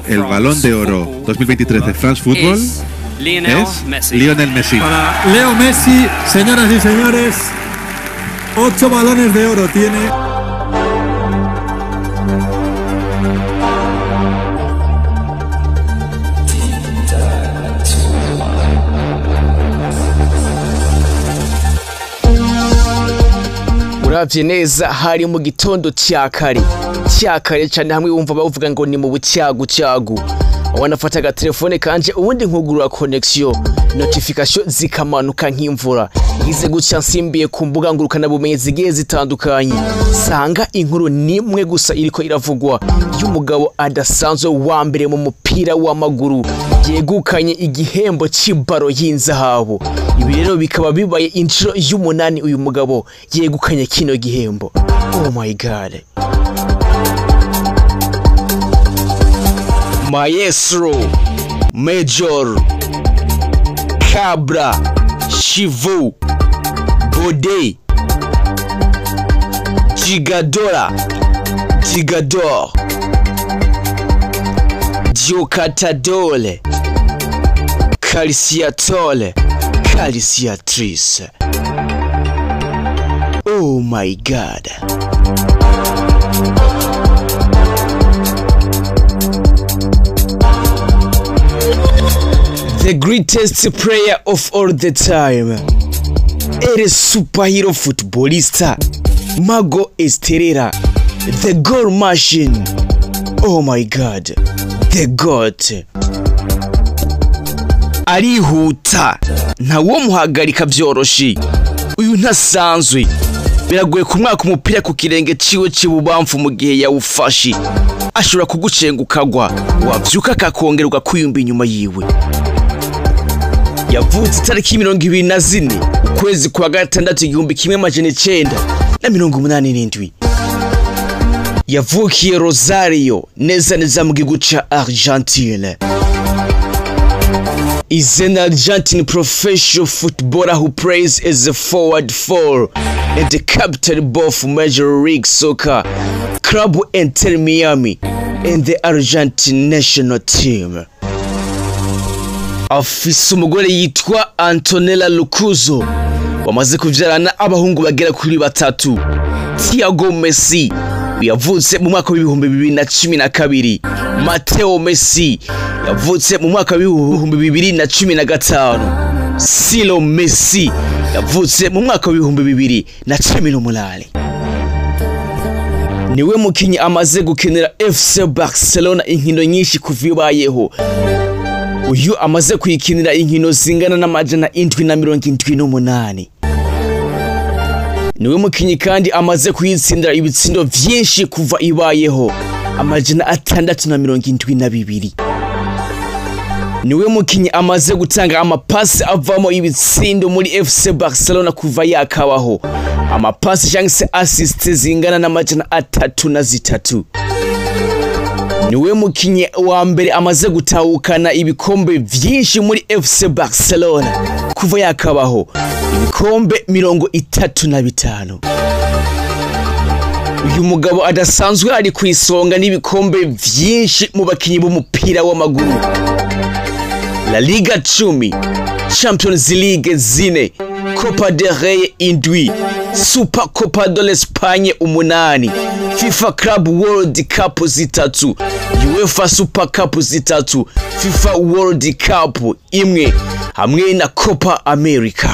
El Balón de Oro 2023 de France Football es Lionel Messi. Para Leo Messi, señoras y señores, 8 balones de oro tiene. Uravye neza hari mu gitondo cyakare cyane hamwe wumva bavuga ngo ni mu bucyagu wanafata agatelefone kanje ubundi nkugurura connection notification zikamanuka nk'imvura ngize gutya nsimbiye ku mbuga ngurukana bumenye zigiye zitandukanye sanga inkuru nimwe gusa iriko iravugwa y'umugabo adasanzwe wa mbere mu mupira w'amaguru yegukanye igihembo c'ibaro y'inzahabu. Ibi rero bikaba bibaye inshuro y'umunani uyu mugabo yegukanye kino gihembo. Oh my god. Maestro Major Cabra Chivo Bode Gigador Diocatadole Calciatole Calciatrice. Oh my god. The greatest player of all the time. El superhero futbolista Mago Estrella, the goal machine. Oh my god, the god. Arihuta ntawo muhagarika byoroshye. Uyu ntasanzwe biragoye kumwaka umupira ku kirenge ciwe cibubamfu mu gihe yawufashe. Ashobora kugucenga ukagwa wavyuka kakongerwa kuyumba inyuma yiwe. Yavutse tariki 24 ukwezi kwa gatandatu 1987. Yavukiye Rosario neza mu gihugu ca Argentine. Is an Argentine professional footballer who plays as a forward for and the captain both Major League Soccer club Inter Miami and the Argentine national team. Afise umugore yitwa Antonella Lucuzo wamaze kuvyarana abahungu bagera kuri 3. Thiago Messi yavutse mu mwaka wa 2012. Matteo Messi yavutse mu mwaka wa 2015. Silo Messi yavutse mu mwaka wa 2018. Niwe mukinyi amaze gukenera FC Barcelona inkino nyinshi kuvibayeho. Uyu amaze kuyikinira inkino zingana n'amajana 778. Niwe mukinyi kandi amaze kuyitsindira ibitsindo vyinshi kuva ibayeho amajana 672. Niwe mukinyi amaze gutanga amapasi avamo ibitsindo muri FC Barcelona kuva yakabaho amapasi cyangwa se assist zingana n'amajana 303. Niwe mukinyi wa mbere amaze gutahukana ibikombe vyinshi muri FC Barcelona kuva yakabaho ibikombe 35. Uyu mugabo adasanzwe ari kwisonga n'ibikombe vyinshi mu bakinyi b'umupira w'amaguru. La Liga 10, Champions League 4, Copa del Rey 7, Super Copa de l'Espagne 8, FIFA Club World Cup 3, UEFA Super Cup 3, FIFA World Cup 1 hamwe na Copa America.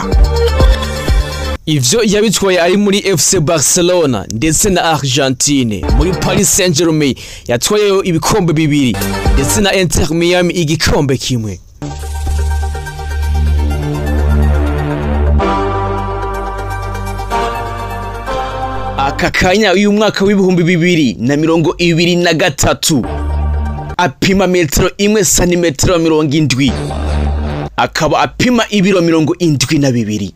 Ivyo yabitwaye ari muri FC Barcelona ndetse na Argentine. Muri Paris Saint-Germain yatwayeyo ibikombe 2 ndetse na Inter Miami igikombe kimwe. Akakanya uyu mwaka wa 2023 apima metero 1 santimetero 70. Akaba apima ibiro 72.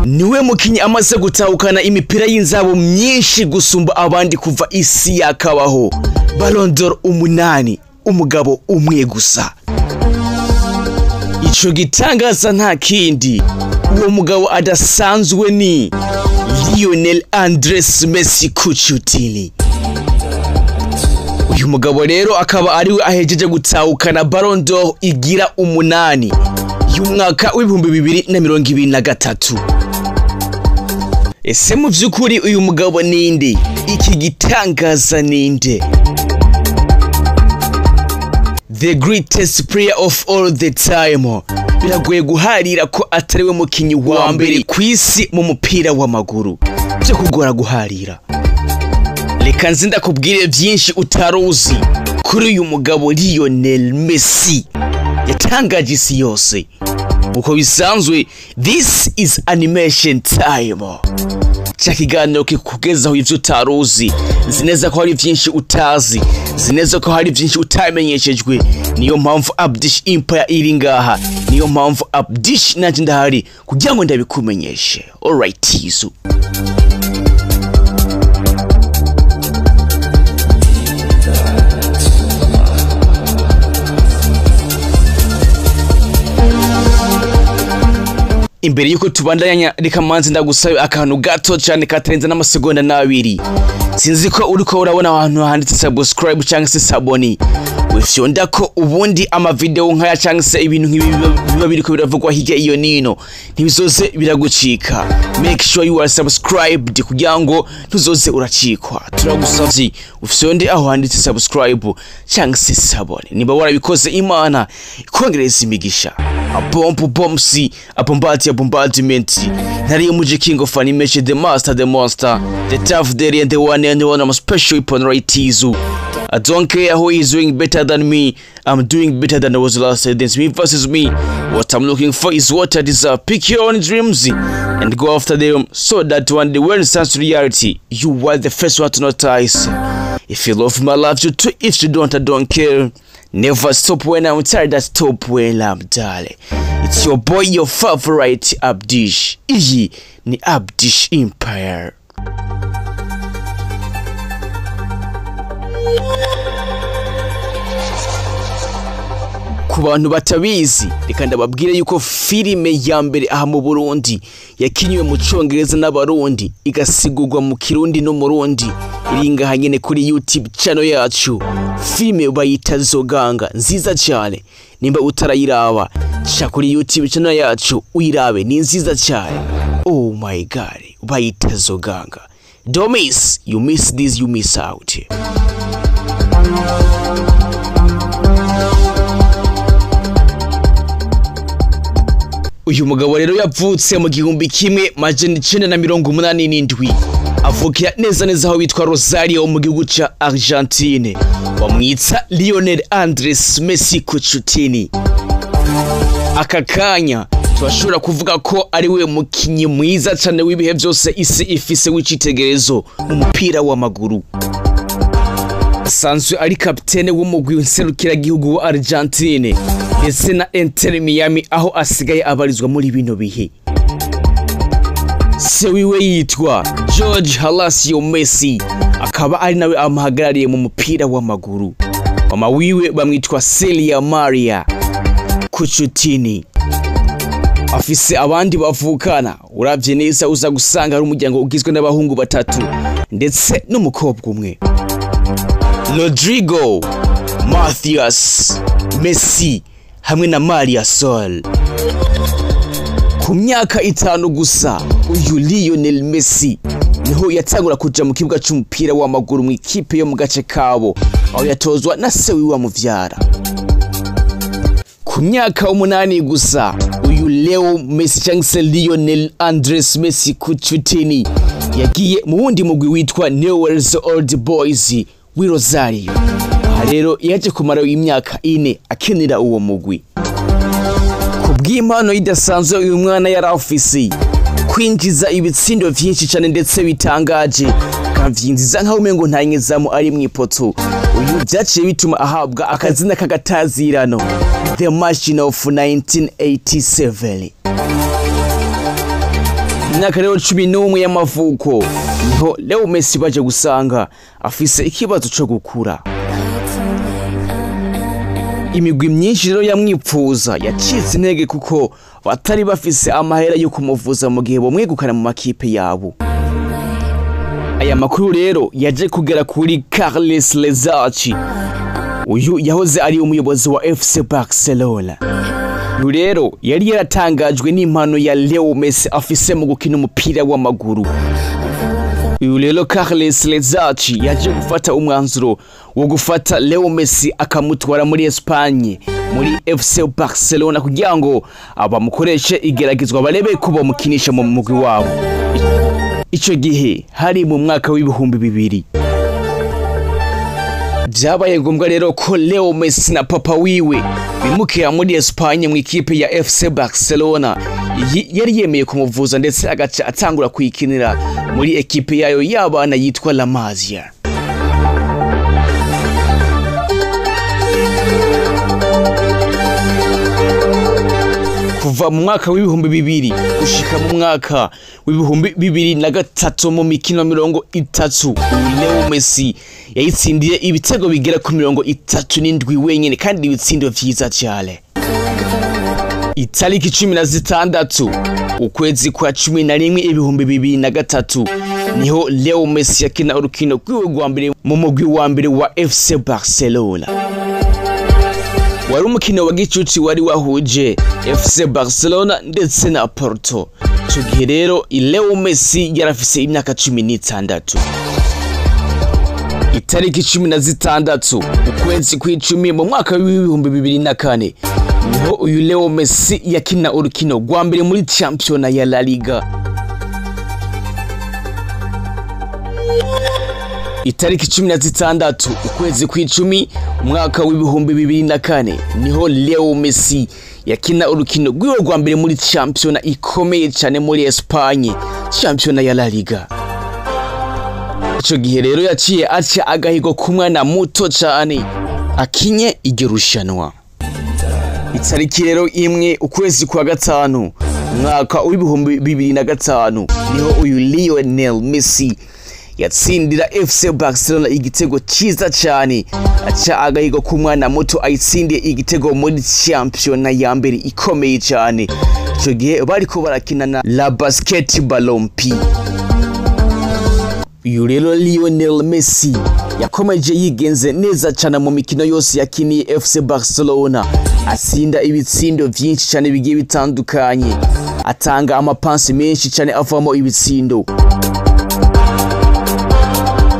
Niwe mukinyi amaze gutahukana imipira y'inzabo myinshi gusumba abandi kuva isi yakabaho. Ballon d'Or 8, umugabo umwe gusa. ico gitangaza nta kindi uwo mugabo adasanzwe ni Lionel Andres Messi Kuchutini. Uyu mugabo rero akaba ariwe ahejeje gutahukana Ballon d'Or igira 8 y'umwaka w'2023. Ese mu vyukuri uyu mugabo ninde? Iki gitangaza ninde? The greatest player of all the time. Biragoye guharira ko atariwe mukinyi wa mbere kwisi mu mupira w'amaguru. Byo kugora guharira. Reka nzinda kubwire vyinshi utaruzi kuri uyu mugabo Lionel Messi yatangaje isi yose. Uko bisanzwe, this is animation time. Chakiganiro kikugezaho ivyo utaruzi, zineza ko hari vyinshi utazi, zineza ko hari vyinshi utamenyeshejwe. Niyo mpamvu Abdish Empire iri ngaha, niyo mpamvu Abdish nanje ndahari kugira ngo ndabikumenyeshe. Alright tizu. Imbere yuko tubandanya reka manzi ndagusabe akantu gato cyane katarenza n'amasegonda n'abiri. Sinzi ko uriko urabona abantu handitse subscribe cyangwa se saboni. Wifyonda ko ubundi ama video nkaya cyangwa se ibintu nk'ibi biba biriko biravugwa hirya iyo nino ntibizoze biragucika. Make sure you are subscribed kugira ngo tuzoze uracikwa. Turagusavye ufyonde aho handitse subscribe cyangwa se saboni. Niba warabikoze Imana ikongereza imigisha. Bombsi, bombardment. Nari umuje king of animation, the master, the monster, the tough daddy, and the one and the one. I'm a special weapon right tizu. I don't care who is doing better than me. I'm doing better than I was last year. It's me versus me. What I'm looking for is what I deserve. Pick your own dreams and go after them, so that one day when it starts to reality, you are the first one to notice. If you love me, I love you too. If you don't, I don't care. Never stop when I'm tired, I stop when I'm darling. It's your boy, your favorite Abdish. Iyi ni Abdish Empire. Ku bantu batabizi, reka ndababwire yuko filime ya mbere aha mu Burundi yakinywe mu Congereza n'Abarundi igasigurwa mu Kirundi no mu Rundi iringaha nyene kuri YouTube channel yacu. Filime bayita Zoganga, nziza cyane. Nimba utarayiraba cha kuri YouTube channel yacu uyirabe, ni nziza cyane. Oh my god, bayita Zoganga. Don't miss, you miss this, you miss out. Uyu mugabo rero yavutse mu 1987. Avukira neza aho bitwa Rosario mu gihugu ca Argentine. Bamwitsa Lionel Andres Messi Kuchutini. Aka kanya turashobora kuvuga ko ari we mukinyi mwiza cyane w'ibihe byose isi ifise w'icitegerezo mu mupira w'amaguru. Asanzwe ari kapitene w'umugwi w'inserukira gihugu wa Argentine ndetse na Inter Miami aho asigaye abarizwa muri bino bihe. Se wiwe yitwa Jorge Halasio Messi, akaba ari nawe amahagarariye mu mupira w'amaguru. Mama wiwe bamwitwa Celia Maria Kuchutini. Afise abandi bavukana, uravye neza uza gusanga ari umuryango ugizwe n'abahungu 3 ndetse n'umukobwa umwe. Rodrigo, Mathias, Messi hamwe na Maria Sol. Ku myaka 5 gusa uyu Lionel Messi niho yatangura kuja mu kibuga cy'umupira w'amaguru mu ikipe yo mu gace kabo aho yatozwa na se wiwe wamuvyara. Ku myaka 8 gusa uyu Leo Messi cyangwa Lionel Andres Messi Kuchutini yagiye mu wundi mugwi witwa Newell's Old Boys wi Rosario. Rero yaje kumara imyaka 4 akenera uwo mugwi. Kubw'impano idasanzwe uyu mwana yari afise kwinjiza ibitsindo vyinshi cyane ndetse bitangaje, kavyinjiza nkaho umengo ntanyezamo ari mwipoto. Uyu byaciye bituma ahabwa akazina kagatazirano The Machine of 1987. Myaka rero 11 y'amavuko niho Leo Messi baje gusanga afise ikibazo cyo gukura. imigwi myinshi rero yamwipfuza yacitse intege kuko batari bafise amahera yo kumuvuza mu gihe bomwegukana mu makipe yabo. Aya makuru rero yaje kugera kuri Carles Lezachi, uyu yahoze ari umuyobozi wa FC Barcelona. Uyu rero yari yaratangajwe n'impano ya Leo Messi afise mu gukina umupira w'amaguru. Uyu rero Carles Lezachi yaje gufata umwanzuro wo gufata Leo Messi akamutwara muri Espagne muri FC Barcelona kugira ngo abamukoreshe igeragezwa barebe ko bamukinisha mu mugwi wabo. Ico gihe hari mu mwaka w'ibihumbi 2000. Byabaye ngombwa rero ko Leo Messi na papa wiwe bimukira muri Espagne mu ikipe ya FC Barcelona. Yari yemeye kumuvuza ndetse agaca atangura kuyikinira muri ekipe yayo y'abana yitwa La Masia. Kuva mu mwaka w'ibihumbi 2000 gushika mu mwaka w'ibihumbi 2003 mu mikino 30 Leo Messi yayitsindiye ibitego bigera ku 37 wenyene kandi ibitsindo vyiza cyane. Itariki 16 ukwezi kwa 11 ibihumbi 2003 niho Leo Messi yakina urukino rwiwe rwa mbere mu mugwi wa mbere wa FC Barcelona. Wari umukino wa gicuti wari wahuje FC Barcelona ndetse na Porto. Ico gihe rero Leo Messi yarafise imyaka 16. Itariki 16 ukwezi kw'icumi mu mwaka w'ibihumbi 2004 niho uyu Leo Messi yakina urukino rwa mbere muri championnat ya La Liga. Itariki 16 ukwezi kw'icumi umwaka w'ibihumbi 2004 niho Leo Messi yakina urukino rwiwe rwa mbere muri championnat ikomeye cyane muri Espagne, championnat ya La Liga. Ico gihe rero yaciye aca agahigo kumwana muto cyane akinye igirushanwa. Itariki rero imwe ukwezi kwa gatanu umwaka w'ibihumbi 2005 niho uyu Lionel Messi yatsindira FC Barcelona igitego cyiza cyane aca agahigo kumwana muto ayitsindiye igitego muri championnat ya mbere ikomeye cyane. Ico gihe bariko barakinana La Basketball P. Uyu rero Lionel Messi yakomeje yigenze neza cyane mu mikino yose yakiniye FC Barcelona, asinda ibitsindo vyinshi cyane bigiye bitandukanye, atanga amapansi menshi cyane avamo ibitsindo.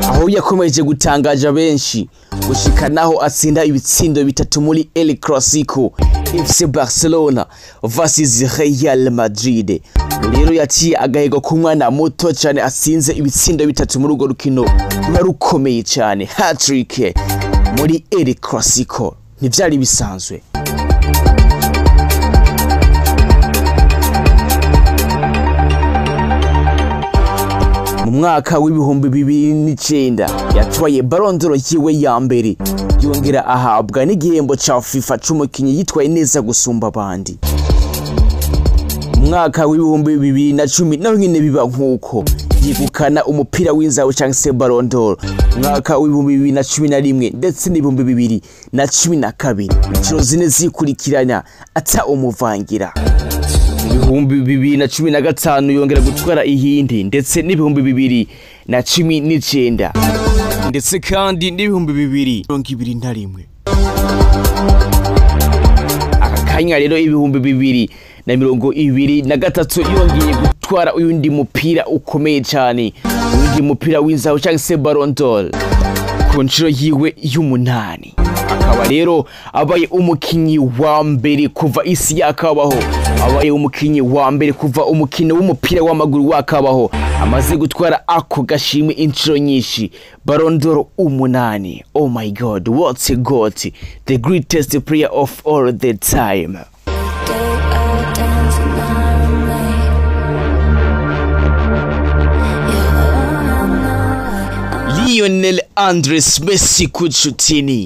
Aho yakomeje gutangaja benshi gushika naho atsinda ibitsindo 3 muri El Clasico FC Barcelona versus Real Madrid. Rero yaciye agahigo kumwana muto cyane atsinze ibitsindo 3 muri urwo rukino rukomeye cyane, hat-trick muri El Clasico. Ntivyari bisanzwe. Mu mwaka w'ibihumbi 2009 yatwaye Ballon d'Or yiwe ya mbere, yongera ahabwa n'igihembo ca FIFA c'umukinyi yitwaye neza gusumba abandi. Mu mwaka w'ibihumbi 2010 naho nyine biba nkuko yegukana umupira w'inzaho cyangwa se Ballon d'Or. Mwaka w'ibihumbi 2011 ndetse n'ibihumbi 2012 incuro zine zikurikirana ata umuvangira. Ibihumbi 2015 yongera gutwara ihindi ndetse n'ibihumbi 2019 ndetse kandi n'ibihumbi 2021. Akakanya rero ibihumbi 2023 yongeye gutwara uyundi mupira ukomeye cyane, uyundi mupira w'inzaho cyangwa se Ballon d'Or ku nshuro yiwe y'umunani. Akaba rero abaye umukinyi wa mbere kuva isi yakabaho, abaye umukinyi wa mbere kuva umukino w'umupira w'amaguru wakabaho amaze gutwara ako gashimwe inshuro nyinshi, Ballon d'Or 8. Oh my God, what's a goat, the greatest player of all the time. Lionel Andres Messi Kuchutini.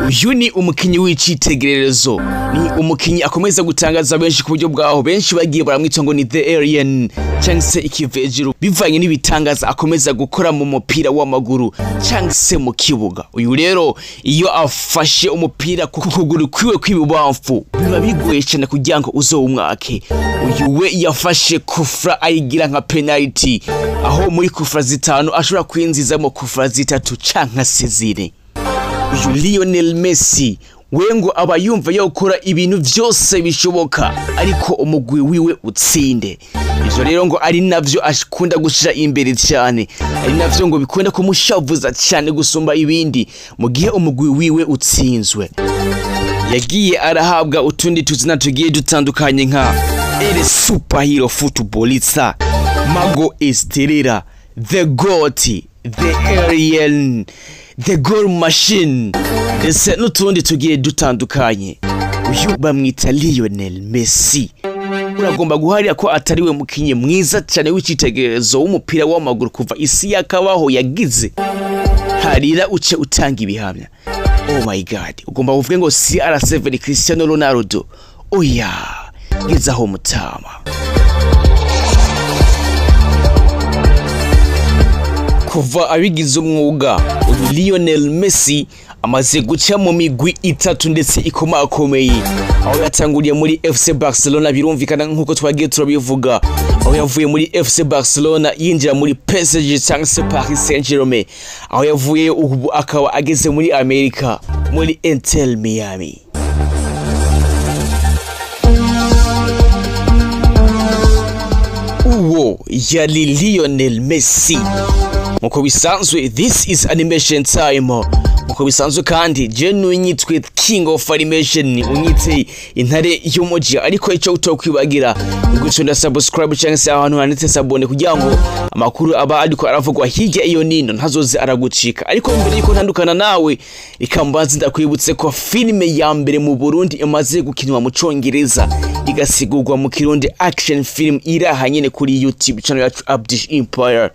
uyu ni umukinyi w'icitegererezo, ni umukinyi akomeza gutangaza benshi ku buryo bwaho benshi bagiye baramwita ngo ni the alien cyangwa se ikivejuru bivanye n'ibitangaza akomeza gukora mu mupira w'amaguru cyangwa se mu kibuga. Uyu rero iyo afashe umupira ku kuguru kwiwe kw'ibubamfu biba bigoye cyane kugira ngo uzowumwake. Uyu we yafashe kufra ayigira nka penalty, aho muri kufra zitanu ashobora kwinzizamo kufra zitatu canka sezire. Uyu Lionel Messi wengo aba yumva yakora ibintu byose bishoboka ariko umugwi wiwe utsinde. Ivyo rero ngo ari navyo akunda gushira imbere cyane, ari navyo ngo bikunda kumushavuza cyane gusumba ibindi mu gihe umugwi wiwe utsinzwe. Yagiye arahabwa utundi tuzina tugiye dutandukanye nka El Superhero Footballista, Mago Estrella, The Goat, The Alien, The Goal Machine, ndetse n'utundi tugiye dutandukanye. Uyu bamwita Lionel Messi. Uragomba guharira ko atariwe mukinyi mwiza cyane w'icitegererezo w'umupira w'amaguru kuva isi yakabaho yagize. Harira uce utanga ibihamya. Oh my god, ugomba kuvuga ngo CR7 Cristiano Ronaldo. Oya, gezaho mutama. Kuva abigize umwuga, uyu Lionel Messi amaze guca mu migwi itatu ndetse ikomakomeye. Aho yatanguriye muri FC Barcelona, birumvikana nkuko twagiye turabivuga. Aho yavuye muri FC Barcelona yinjira muri PSG cyangwa se Paris Saint-Germain. Aho yavuye ubu akaba ageze muri Amerika muri Inter Miami. Uwo yali Lionel Messi. Muko bisanzwe, this is animation time. Muko bisanzwe kandi jenu unyitwe king of animation, unyite intare y'umuji, ariko icyo utokwibagira gucunda subscribe cyangwa se ahantu handitse sabone kugira ngo amakuru aba ariko aravugwa hirya iyo nino ntazoze aragucika. Ariko mbere yuko ntandukana nawe ikambanza ndakwibutse ko filime ya mbere mu Burundi imaze gukinwa mu Congereza igasigurwa mu Kirundi action film iraha nyene kuri YouTube channel yacu Abdish Empire.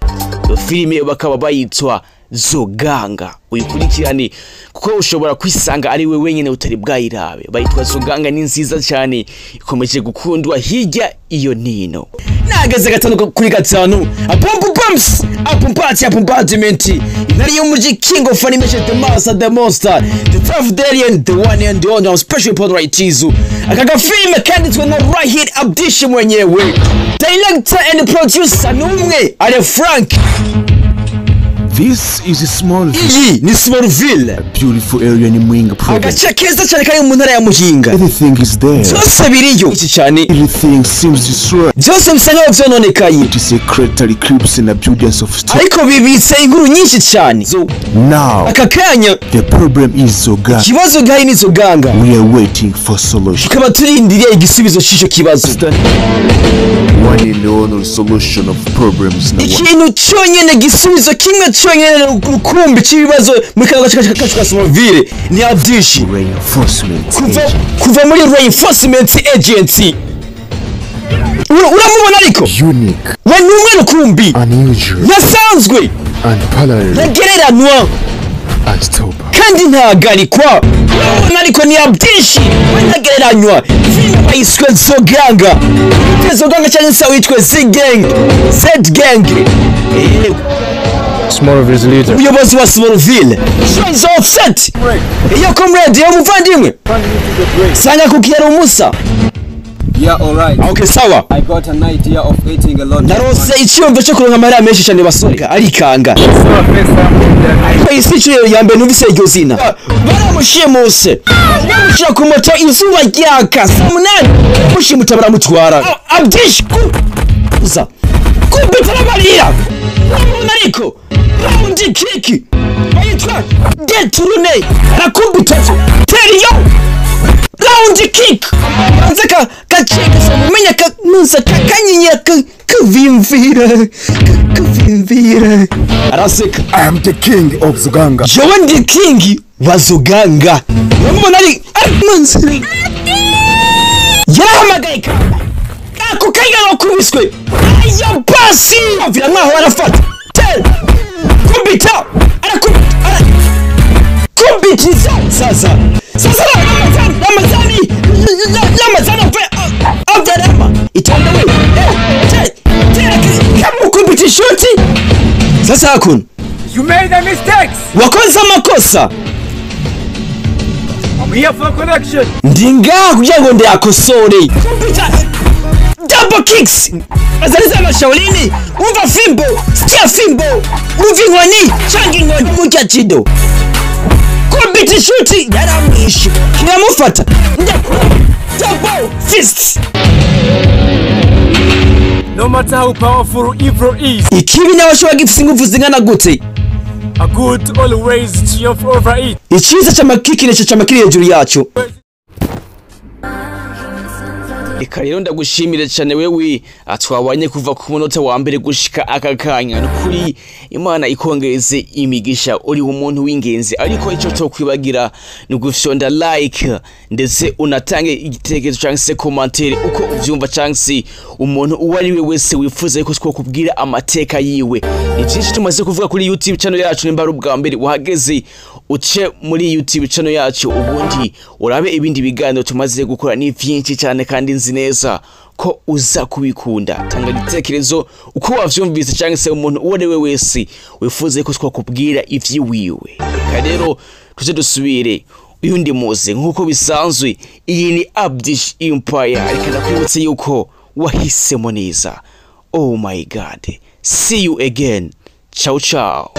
Filime bakaba bayitwa Zoganga. Uyikurikirane kuko ushobora kwisanga ari we wenyine utari bwayirabe. Bayitwa Zoganga, ni nziza cyane, ikomeje gukundwa hirya iyo nino. Nageze gatanu kuri gatanu, bumps apumpati apumpatement. Intari y'umuji king of animation, the master, the monster, the tough alien, the one and the only special pod right Tizu. Akaga film kanditswe na right here Abdish mwenyewe. Director and producer numwe ari Frank. This is a small Iyi ni Smallville, a beautiful area in Menya province. agace keza cyane kari mu ntara ya Muhinga. Everything is there. Byose biriyo iki cyane, Everything seems destroyed. byose bisa nkaho byononekaye. It is a crater eclipse and abundance of stuff. Ariko bibitse inkuru nyinshi cyane. Now, Aka kanya the problem is Zoganga. ikibazo gihari ni Zoganga. We are waiting for solution. Tukaba turindiriye igisubizo cy'icyo kibazo. One and only solution of problems now. Ikintu cyonyine, gisubizo kimwe cyonyine rukumbi cy'ibibazo muri kano gace kacu ka Smallville ni Abdish. Reinforcement. Kuva muri Reinforcement Agency. Uramubona ariko? Unique, We numwe rukumbi. unusual, Yasanzwe. unparalleled, Yagereranwa. unstoppable. Kandi ntagarikwa. Urabona ariko ni Abdish. Wanagereranywa. Filime bayiswe Zoganga. Zoganga cyane se witwe Z-Gang. Z-Gang. Smallville's leader. Uyobozi wa Smallville. Shows offset. Iyo comrade yo muvandimwe. Sanga kukiyara umusa. Yeah, alright. Okay, sawa. I got an idea of eating a lot. Narose icyumva cyo kuronka amara menshi cyane basore arikanga. Ariko isicho ya mbere numvise iryo zina. Baramushimuse. Bamushira ku moto izuba ryaka. Samunani. Mushimuta baramutwara. Abdish kuza. Kubitara barira. Nariko. Round kick. Bayitwa Detrune. Rakubita. Teriyo. Round kick. Anzaka kacheka Menya kanusa kanyinya kavimvira. Araseka. I am the king of Zoganga. Joe the king wa Zoganga. Urabona ari manzi. Yahamagaye ako kayaro kubiswe. Aya basi. Avira nkaho arafata. Kubita. Arakubita. kubitiza sasa Ramazani Abdarama itanda wewe kama kubiti shoti sasa hakuna. You made a mistake. Wakoze amakosa. I'm here for connection. Ndinga kugira ngo ndakosore. Double kicks. Azaliza mashaulini. Umva fimbo, sikia fimbo. Umva inkoni, changa inkoni mujya chido. Kubiti shuti yaramwishe. Kiramufata. Double fists. No matter how powerful evil is, ikibi n'abashobora gifise ingufu zingana gute, a good always triumph over it. Iciza c'amakikire c'amakiri hejuru yacu. Eka rero ndagushimire cyane wewe atwabanye kuva ku munota wa mbere gushika aka kanya n'ukuri Imana ikongereze imigisha uri umuntu w'ingenzi ariko ico cyo kwibagira ni gufyonda like ndetse unatange igitekerezo cyangwa se commentaire uko uvyumva cyangwa se umuntu uwari we wese wifuza ko twokubwira amateka yiwe. Ni byinshi tumaze kuvuga kuri YouTube channel yacu nimba ari ubwa mbere wahageze uce muri YouTube channel yacu ubundi urabe ibindi biganiro tumaze gukora ni Vyinshi cyane kandi nzi neza ko uza kubikunda. Tanga igitekerezo uko wavyumvise cyangwa se umuntu uwo we wese wifuza ko twakubwira ivyiwiwe. Rero tuje dusubire uyundi muze nkuko bisanzwe. Iyi ni Abdish Empire ariko ndakwibutse yuko wahisemo neza. Oh my god, see you again. Ciao ciao.